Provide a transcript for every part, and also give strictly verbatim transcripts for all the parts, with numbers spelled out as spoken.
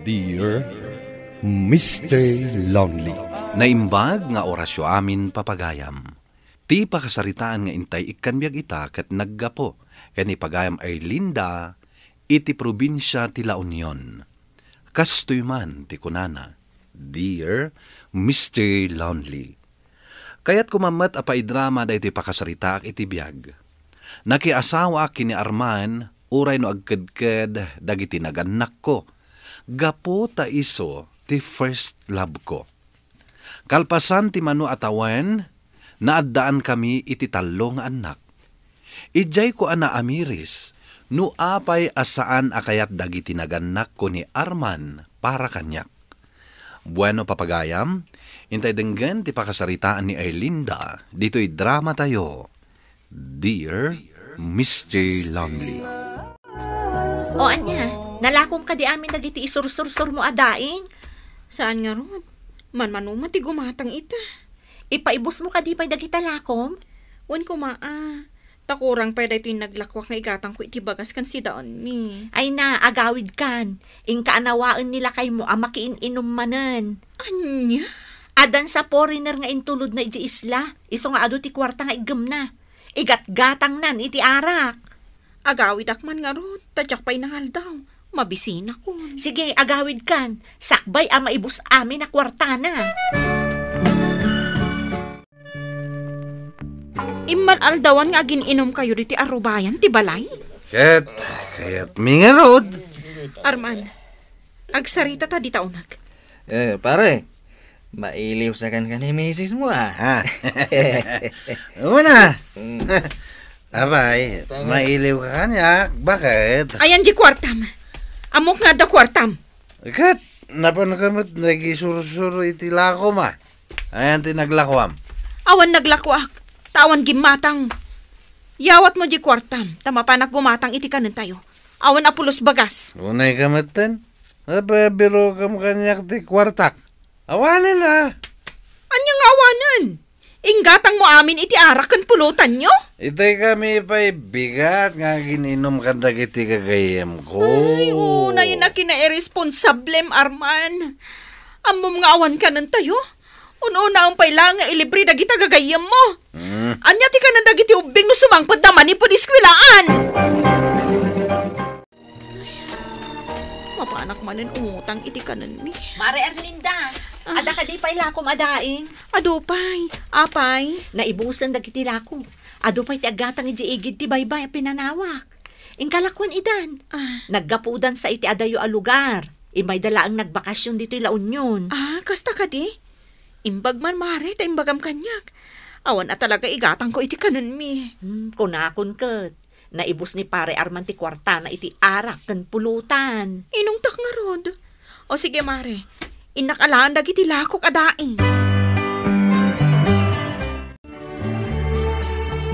Dear Mister Lonely. Naimbag nga orasyo amin, papagayam. Ti pakasaritaan nga intay ikkan biag ita ket naggapu ken ni pagayam Erlinda iti probinsia ti La Union. Kastoy man ti kunana, "Dear Mister Lonely, kayatko man met a paidrama daytoy pakasaritaak iti biag. Nakiasawaak ken ni Arman uray no agkedked dagiti nagannakko gapu ta isu ti first love ko. Kalpasan ti mano a tawen, naaddaankami iti tallo nga annak. Idiayko a naamiris no apay a saan a kayat dagiti nagannakko ni Arman para kaniak." Bueno, papagayam, intay denggen ti pakasaritaan ni Erlinda ditoy dramatayo, Dear Mister Lonely. O ania, nalakom kadi amin dagiti isursursurmo a daing? Saan ngarud. Manmano met ti gumatang ita. Ipaibusmo kadi pay dagita lakom? Wen koma a. Ta kurang pay daytoy naglakuak nga igatangko iti bagas ken sidaanmi. Ay na, agawidkan. Inka a nawaen ni lakaymo a makiin-inum manen. Ania? Addan sa foreigner nga intulodna idiay isla. Isu nga adu ti kuarta nga iggemna. Igatgatangnan iti arak. Agawidak man ngarud, ta diak pay nangaldaw. Mabisinakon. Sige, agawidkan. Sakbay a maibus amin a kuartana. Immal-aldawan nga agin-inumkayo ditoy arubayan ti balay? Ket, kayatmi ngarud. Arman, agsarita ta dita uneg. Eh, pare, mailiw sa kan kan ni misis mo, ah. Ha? Una. Mm. Abay, mailiw ka kaniak. Bakit? Ayan di kuartam. Ammok nga adda kuartam. Ket, napan ka met nagisursuro iti lakom, ah. Ayan ti naglakuam. Awan naglakuak, ta awan gimmatang. Yawatmo di kuartam, ta mapanak gumatang iti kanentayo. Awan a pulos bagas. Unay ka metten. Napabiro kam kaniak ti kuartak. Awanen, ah. Anya nga awanen? Inggatangmo amin iti arak ken pulotanyo? Itay kami pay bigat nga agin-inum kadagiti gagayyemko. Ay, unay a kinairresponsablem, Arman. Ammom nga awan kanentayo? Un-unaem pay laeng nga ilibre dagita gagayyemmo. Hmm. Ania ti kanen dagiti ubbing no sumangpetda manipud eskwelaan? Mapanak manen umutang iti kanenmi. Mare Erlinda, ah, adda kadi pay lakom a daing? Adu pay, apay? Naibusen dagiti lako. Adu pay ti aggatang idiay igid ti baybay a pinanawak. Inka lakuan idan. Ah. Naggapudan sa iti adayo a lugar. Imayda laeng nagbakasyon ditoy La Union. Ah, kasta kadi? Imbag man, Mare, ta imbagam kaniak. Awan a talaga igatangko iti kanenmi. Hmm, kunakon ket, naibus ni Pare Arman ti kuartana iti arak ken pulutan. Inungtak ngarud. O sige, Mare, innak alaen dagiti lakok a daing.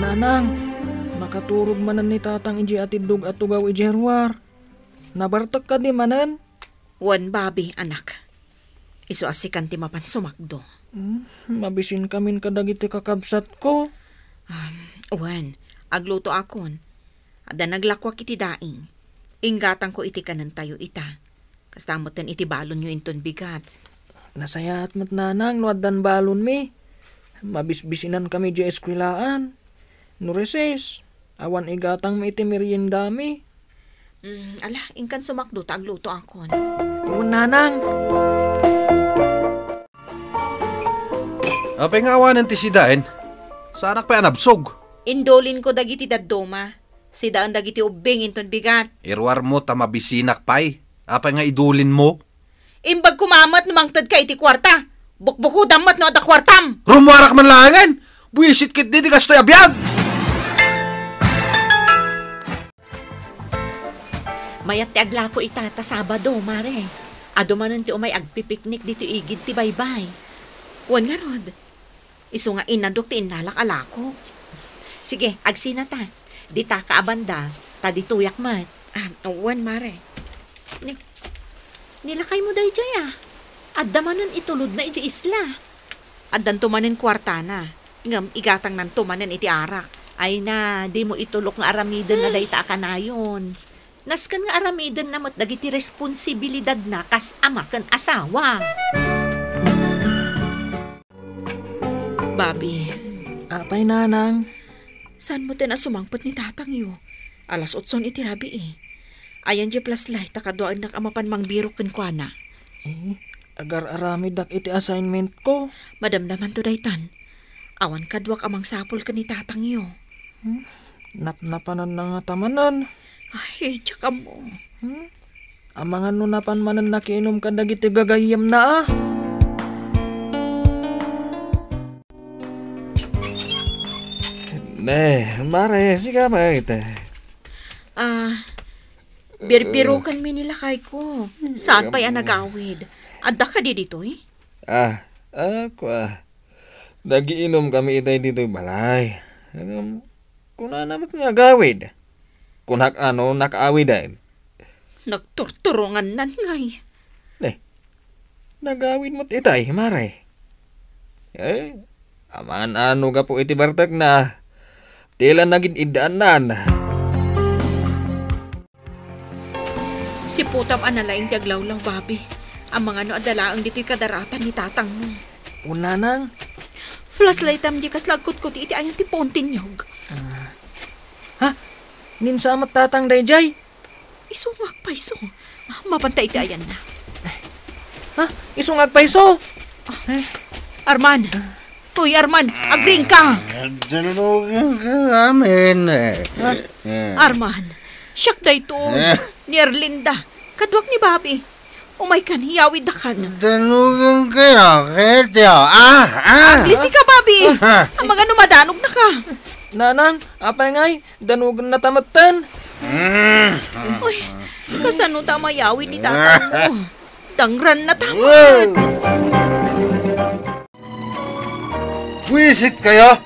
Nanang, nakaturog manen ni Tatang idiay atiddog a tugaw idiay ruar. Nabartek kadi manen? Wen, babi, anak. Isu a sikan ti mapan sumakdo. Hmm, mabisinkamin kadagiti kakabsatko. Um, wen, aglutoakon. Adda naglakuak iti daing. Inggatangko iti kanentayo ita. Kasta metten iti balonyo inton bigat. Nasayaat met, Nanang, no addan balonmi. Mabisbisinankami idiay eskwelaan. No recess, awan igatangmi iti meriendami. Mm, ala, inkan sumakdo ta aglutoakon. Wen, Nanang. Apay nga awanen ti sidaen? Saanak pay a nabsog. Indulinko dagiti dadduma. Sidaen dagiti ubbing inton bigat. Iruarmo ta mabisinak pay. Apay nga idulinmo? Imbag koma met no mangtedka iti kuarta. Bukbukodam met no adda kuartam. Rumuarak man laengen. Buisit ketdi ti kastoy a biag. Mayat ti aglako ita ta Sabado, Mare. Adu manen ti umay agpipiknik ditoy igid ti baybay. Wen ngarud, isu nga inadok ti innalak a lakok. Sige, agsinata. Ditaka a banda, ta ditoyak met. Ah, wen, Mare. Ni, ni lakaymo daydiay, ah. Adda manen itulodna idiay isla. Addanto manen kuartana, ngem igatangnanto manen iti arak. Ay na, dimo itulok nga aramiden a dayta a kanayon. Nasken nga aramidenna met dagiti responsibilidadna kas ama ken asawa. Bobby. Apay, nanang? Saanmo ten a sumangpet ni tatangyo? Alas otson iti rabii. Ayan diay flashlight ta kaduaennak a mapan mangbirok kenkuana. Eh, agar-aramidek iti assignment ko. Madamdamanto daytan. Awan kaduak a mangsapul ken ni tatangyo. Hmm? Napnapananna ngata manen. Ay, diak ammo. Hmm? Amangan no napan manen nakiinum kadagiti gagayyemna, a? Ne, mare, sika met. Ah, birbirokanmi ni lakayko. Saan pay a nagawid? Adda kadi ditoy? Ah, ah, kua. Nagiinumkami itay ditoy balay. Ngem, kunana met nga agawid. Kunak a no nakaawiden. Nagturturongannan ngay. Ne, nagawid met itay, mare. Eh, amangan a no gapu iti bartekna, ti la nagid-iddaannan. Siputam a nalaing ti aglawlaw, Bobby. Amangan no adda laeng ditoy kadaratan ni tatangmo. Wen, nanang. Flashlightam diay kasla agkutkuti iti ayan ti puon ti niyog. Ah. Ha? Ninsa met tatang daydiay? Isu nga agpayso. Ah, mapanta iti ayanna. Ha? Isu nga agpayso? Eh. Arman! Uy, Arman! Agriingka! Danugan ka amin. Ha? Eh. Arman! Siak daytoy. Eh. Ni Erlinda. Kaduak ni Bobby. Umaykan, iyawiddakan. Danugan kayo, ketyo. Ah, ah. Aglisi ka, Bobby! Ah. Amangan no madanogna ka. Nanang, apay ngay, danogennata metten. Mm. Uy, kasano ta mayawid ni tatangmo? Dangrannata met. Buisit kayo!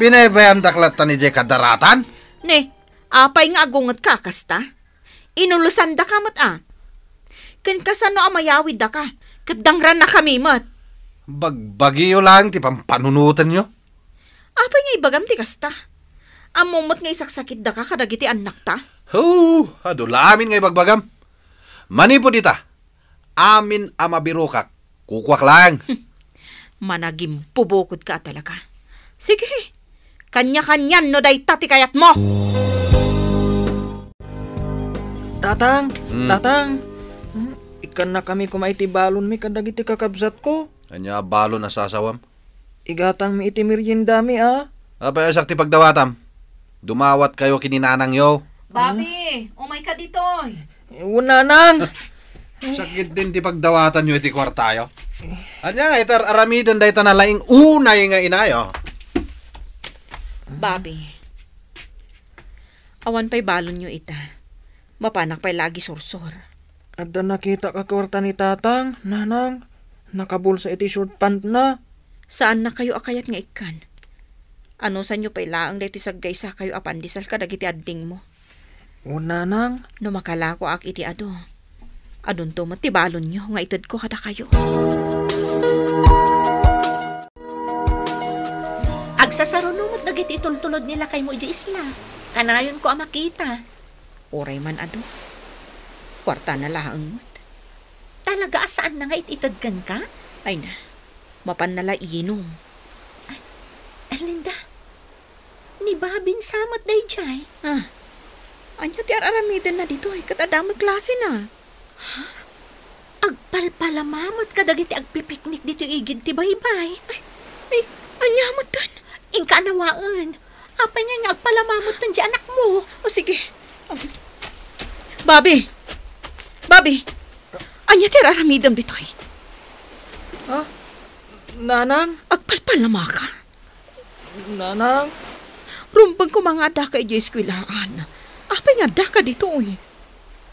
Binaybayandak latta ni jay kadaratan? Ne, apay nga agungetka a kasta? Inulosandaka met a. Ken kasano a mayawiddaka, ket dangrannakami met? Bagbagiyo laeng ti pampanunotenyo. Apay nga ibagam ti kasta? Ammom met nga isaksakiddaka kadagiti annakta? Hoo, adu la amin nga ibagbagam. Manipud ita, amin a mabirokak, kukuak laeng. Managimpubukodka a talaga. Sige, kanya-kanian no dayta ti kayatmo. Tatang, Hmm. Tatang, hmm, ikkannakami koma iti balonmi kadagiti kakabsatko. Ania a balon a sasawam? Igatangmi iti meriendami, a. Apay a siak ti pagdawatam? Dumawatkayo ken ni nanangyo. Bobby, umayka ditoy. Wen, nanang. Sakit din ti pagdawatanyo iti kuartayo. Ania nga iti ar-aramiden dayta nalaing unay nga inayo? Bobby, awan pay balonyo ita. Mapanak pay la agisursor. Adda nakitak a kuarta ni tatang, nanang. Nakabulsa iti short pantna. Saannakayo a kayat nga ikkan. Anusanyo pay laeng daytoy saggaysakayo a pandesal kadagiti addingmo. O, nanang. No makalakoak iti adu, adunto met ti balonyo nga itedko kadakayo. Agsasaruno met dagiti itultulod ni lakaymo idiay isla. Kanayonko a makita. Uray man adu, kuartana laeng met. Talaga a saanna nga it-ited kenka? Ay na, mapanna la iinum. Ay, Erlinda, ni Bobby sa met daydiay. Ah, ania ti ar-aramidenna ditoy ket adda met klasena? Ha? Agpalpalama met kadagiti agpipiknik ditoy igid ti baybay. Ay, ay, ania metten? Inka a nawaen. Apay ngay nga agpalama metten ti anakmo? O, sige. Um, Bobby! Bobby! Ania ti ar-aramidem ditoy? Ha? Nanang? Agpalpalamaka? Nanang? Rumbeng koma nga addaka idiay eskwelaan. Apay nga addaka ditoy?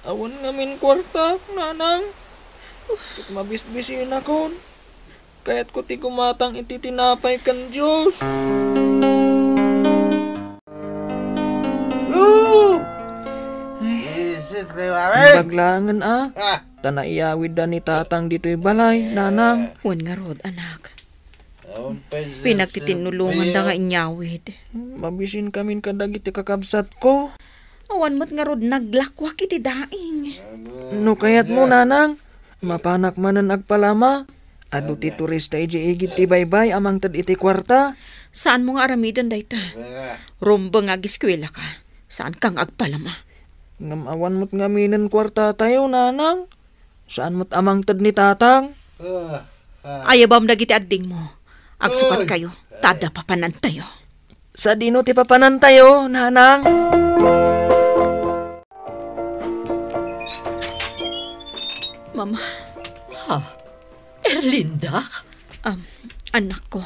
Awan ngamin kuarta, nanang. Ket mabisbisinakon. Kayatko ti gumatang iti tinapay ken juice. Ay, isit kayo, amin! Imbag laengen, a. Ah. Ta naiyawidda ni tatang ditoy balay, nanang. Wen ngarud, anak. Pinagtitinulonganda nga inyawid. Mabisinkamin kadagiti kakabsatko. Awan met ngarud naglakuak iti daing. No kayatmo, nanang, mapanak manen agpalama. Adu ti turista idiay igid ti baybay a mangted iti kuarta. Saanmo nga aramiden dayta. Rumbeng nga agiskuelaka. Saanka nga agpalama. Ngem awan met ngaminen kuartatayo, nanang. Saan met a mangted ni tatang? Ayabam dagiti addingmo. Agsukatkayo, ta adda papanantayo. Sadino ti papanantayo, nanang? Mama. Ha? Erlinda? Um, anakko,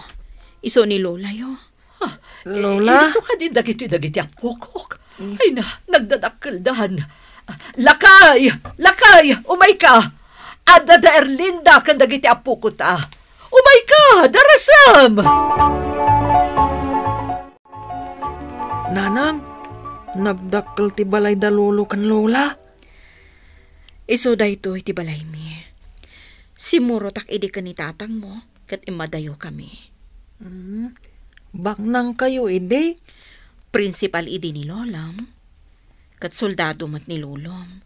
isu ni Lolayo. Ah, Lola? Isu kadi dagiti, dagiti appokok. Ay na, nagdadakkeldan. Lakay! Lakay! Umayka! Adda da Erlinda ken dagiti appokota. Umayka! Darasem! Nanang, nagdakkel ti balay da Lolo ken Lola. Isu daytoy ti balaymi. Simmurotak idi ken ni tatangmo ket immadayokami. Hmm. Baknangkayo idi? Prinsipal idi ni Lolom, ket soldado met ni Lolom.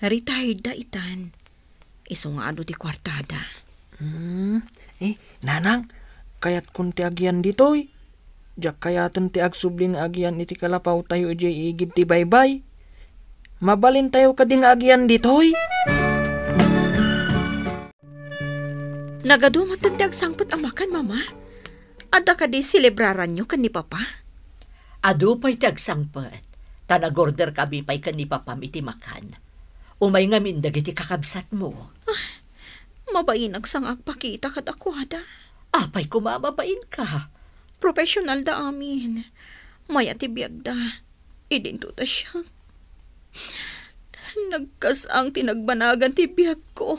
Retired da itan. Isu nga adu ti kuartada. Hmm. Eh, nanang, kayatkon ti agian ditoy. Diak kayaten ti agsubli nga agian iti kalapawtayo idiay igid ti baybay. Mabalintayo kadi nga agian ditoy? Nagadu met ti agsangpet a makan, Mama. Adda kadi selebraranyo ken ni Papa? Adu pay ti agsangpet, ta nag-order kami pay ken ni Papam iti makan. Umay ngamin dagiti kakabsatmo. Ah, mabainak sa nga agpakita kadakuada. Apay koma mabainka? Professional da amin. Mayat ti biagda. Idinto ta siak. Nagkas-ang ti nagbanagan ti biagko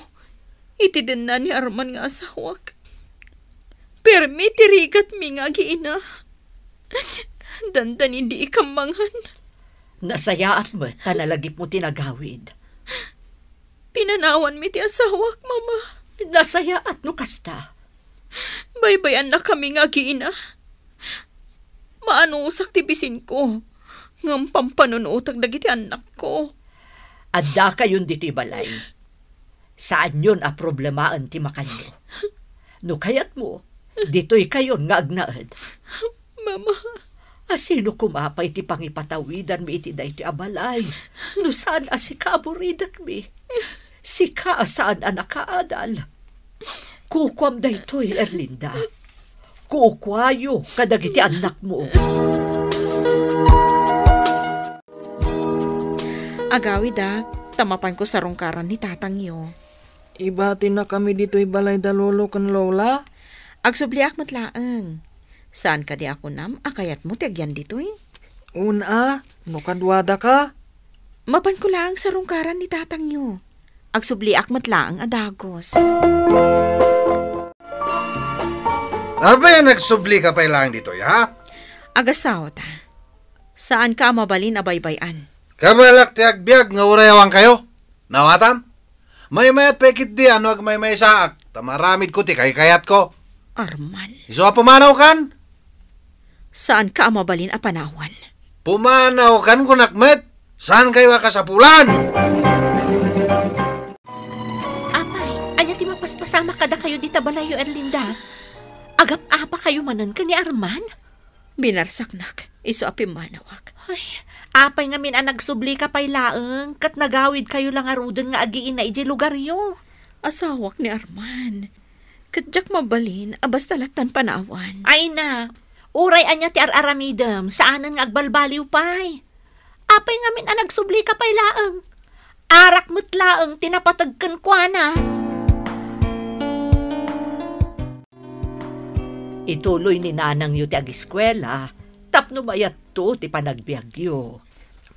iti denna ni Arman nga asawak. Permi ti rigatmi nga agiina. Dandani diak mangan. Nasayaat met ta nalagipmo ti nagawid. Pinanawanmi ti asawak, Mama. Nasayaat no kasta. Baybay-annakami nga agiina. Maanusak ti bisinko, ngem pampanunotek dagiti annakko. Addakayon ditoy balay. Saanyon a problemaen ti makanyo. No kayatmo, ditoykayon nga agnaed. Mama. Asino koma pay ti pangipatawidanmi iti daytoy a balay no saan a sika a buridekmi? Sika a saan a nakaadal. Kukuam daytoy, Erlinda. Kukuayo kadagiti annakmo. Agawidak, ta mapanko sarungkaran ni tatangyo. Ibatinakami ditoy balay da lolo ken lola? Agsubliak met laeng. Saan kadi a kunam a kayatmo ti agyan ditoy? Una, no kaduadaka. Mapanko laeng sarungkaran ni tatangyo. Agsubliak met laeng a dagos. Apay a nagsublika pay laeng ditoy, ha? Agasawa ta. Saanka a mabalin a baybay-an. Kabalak ti agbiag nga uray awankayo. Nawatam? Maymayat pay ketdi a no agmaymaysaak, ta maaramidko ti kaykayatko. Arman. Isu a pumanawkan? Saanka a mabalin a panawan. Pumanawkan, kunak met. Saankayo a kasapulan? Apay, ania ti mapaspasamak kadakayo dita balayyo, Erlinda? Agap-apakayo manen ken ni Arman? Binarsaknak, isu a pimmanawak. Ay, apay ngamin a nagsublika pay laeng, ket nagawidkayo la ngaruden nga agiina idiay lugaryo? Asawak ni Arman. Ket diak mabalin a basta lattan panawan. Ay na, uray ania ti ar-aramidem, saanen nga agbalbaliw pay. Apay ngamin a nagsublika pay laeng? Arak met laeng ti napateg kenkuana. Ituloy ni nanangyo ti agiskuela tapno mayatto ti panagbiagyo.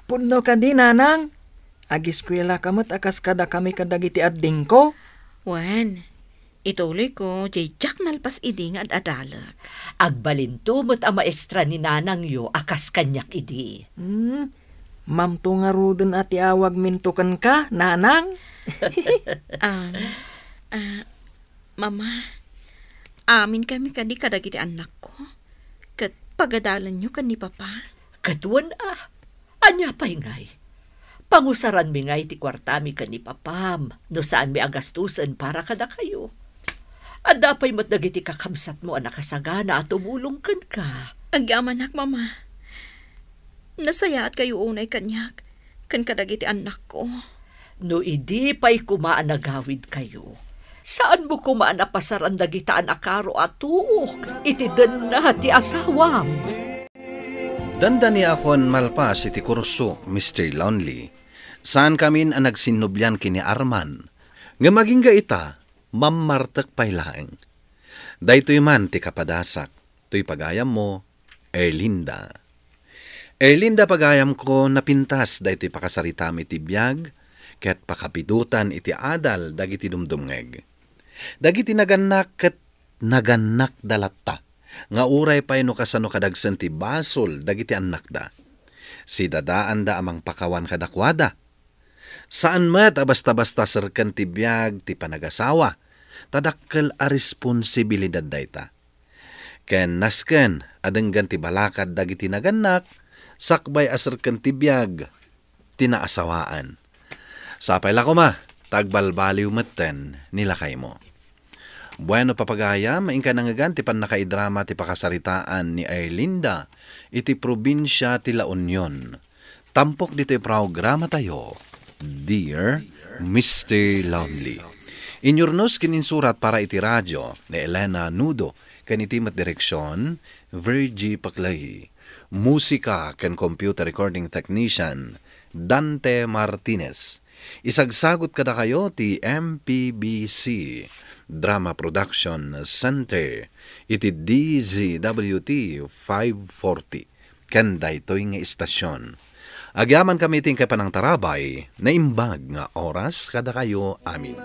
Pudno kadi, nanang? Agiskuelaka met a kas kadakami kadagiti addingko? Wen, ituloyko diay diak nalpas idi nga ad-adalek. Agbalinto met a maestra ni nanangyo a kas kaniak idi. Hmm, mamto ngaruden a ti awagminto kenka, nanang? Um, ah, Mama, aminkami kadi kadagiti annakko, ket pagadalanyo ken ni Papa? Ket wen a, Ania pay ngay? Pangusaranmi ngay ti kuartami ken ni papam no saanmi a gastusen para kadakayo. Adda pay met dagiti kakabsatmo a nakasagana a tumulong kenka. Agyamanak, Mama. Nasayaatkayo unay kaniak ken kadagiti annakko. No idi pay koma a nagawidkayo, saanmo koma a napasaran dagita a nakaro a tuok iti denna ti asawam. Dandaniakon malpas iti kurso, Mister Lonely. Saankamin a nagsinnublian ken ni Arman. Ngem agingga ita, mammartek pay laeng. Daytoy man ti kapadasak, toy pagayammo, Erlinda. Erlinda, pagayamko, napintas daytoy pakasaritam iti biag, ket pakabidutan iti adal dagiti dumdumngeg. Dagiti nagannak ket nagannakda latta, nga uray pay no kasano kadagsen ti basol dagiti annakda. Sidadaanda a mangpakawan kadakuada. Saan met a basta-basta serken ti biag ti panagasawa, ta dakkel a responsibilidad dayta. Ken nasken a denggen ti balakad dagiti nagannak, sakbay a serken ti biag ti naasawaan. Sapay la koma, ta agbalbaliw metten ni lakaymo. Bueno, papagayam, inka nangngegan ti pannakaidrama ti pakasaritaan ni Erlinda iti probinsia ti La Union. Tampok ditoy programatayo, Dear Mister Lonely. Inyurnos ken insurat para iti radio ni Elena Nudo, ken iti met direksion, Virgie Paclay. Musika ken computer recording technician, Dante Martinez. Isagsagut kadakayo ti M P B C Drama Production Center iti D Z W T five forty. Ken daytoy nga istasyon. Agyamankami iti inkay panangtarabay, naimbag nga oras kadakayo amin.